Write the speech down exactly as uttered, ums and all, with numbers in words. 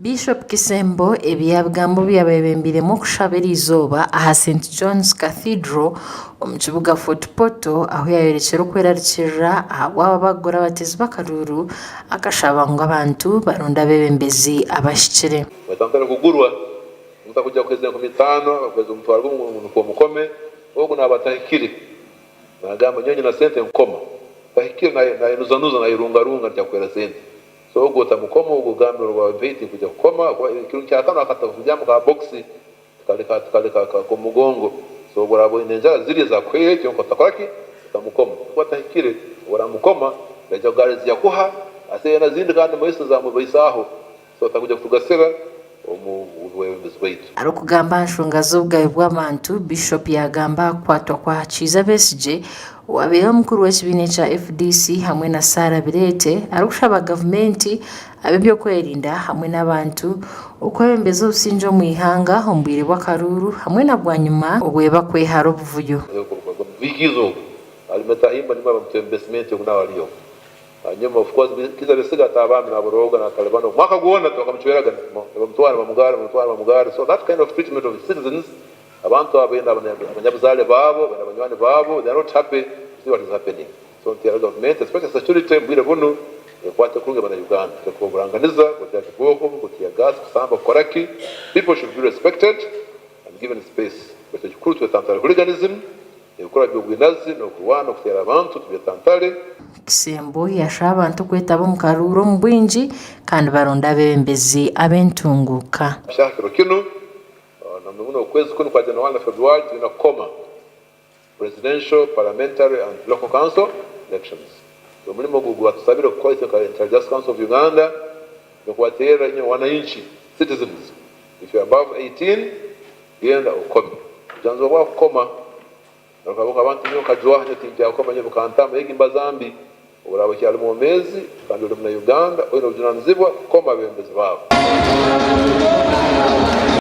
Bishop Kisembo ebi yabigambo byabebembiremu okushabira izooba aha Saint John's Cathedral omu kibuga Fort Portal, ahu yayorekire okwerarikirira ahabw'aba bagura abatezi b'akaruru, akashaba ngu abantu baronde abebembezi abahikire. Batantale kugurwa, mutakuja kuheza enkumi itaano, bakuheza omutwaro gumu, nukwo mukome, ogu nabatahikire. Nagamba, "Nyowe nyine sente nkoma." Tahikire naye, nayenuzanuza, nayerungarunga, nti akwera sente. So, ogwo tamukoma, ogwo gambira obwa beti kuja kukoma, kuba ekiro kya kano akata kujamu ka box, kali ka, kali ka, ka, komugongo. So, obwo oraba oyine enjara zirya zakwiha, ekyo nko takora ki? Tamukoma. Kuba tahikire, oramukoma, ndaija kugarezya kuha, ase yena zindi kandi mwese zamubaisaho. So, takuja kutugasira omu bwebembezi bwaitu. Arikugamba aha nshonga z'obugabe bw'abantu, Bishop yagamba kukwatwa kwa Kiiza Besigye, owaabaire omukuru w'ekibiina ekya F D C, hamwe na Sarah Birete, arikushaba gavumenti, ab'ebyokwerinda, hamwe n'abantu, okwebembeza obusingye omu ihanga omu bwire bw'akaruuru, hamwe na bwanyima obweba kwehara obuvuyo. Bikizo, alimeta himba nimwe abamutuha investment yoku nawe aliyo. Hanyuma, of course, Kiiza Besigye ata abami na Buroga na Talibani. Omwaka gwona bakamucweraga, nibamutwara, nibamugara, nibamutwara, nibamugara. So that kind of treatment of citizens, abantu abo benda abanya-, abanyabuzaale babo, benda abanywani babo, they are not happy to see what is happening. So, nti government, especially security, mbwire bunu, ekwate kurungi abana Uganda. Kuburanganiza, kutya kiboko, kutya gas, kusamba, kukoraki. People should be respected and given space. But ekikuru twetantara hooliganism, ebikorwa by'obwinazi n'okurwana, okuteera abantu, tubyetantale. Kisembo yashaba abantu kwetaba omu karuuru omu bwingi kandi baronde abebembezi ab'entunguuka. Kyahakiro kinu, uh, na muno okwezi kunu kwa January na February, tulina kukoma presidential, parliamentary and local council elections. Omulimo ogu gwatusabire kukora itwe nka Inter-Justice Council of Uganda, n'okubateerera inywe wananchi, citizens. If you are above eighteen, genda okome. Obujanjaba bwakukoma, Nalukaba abantu nyowe nkajwaha nyowe tinkyakoma nyowe bikantama egi mbaza mbi. Obu oraba okyali mwomeezi kandi oli muna Uganda, oine obujunaanizibwa kukoma abebembezi baawe.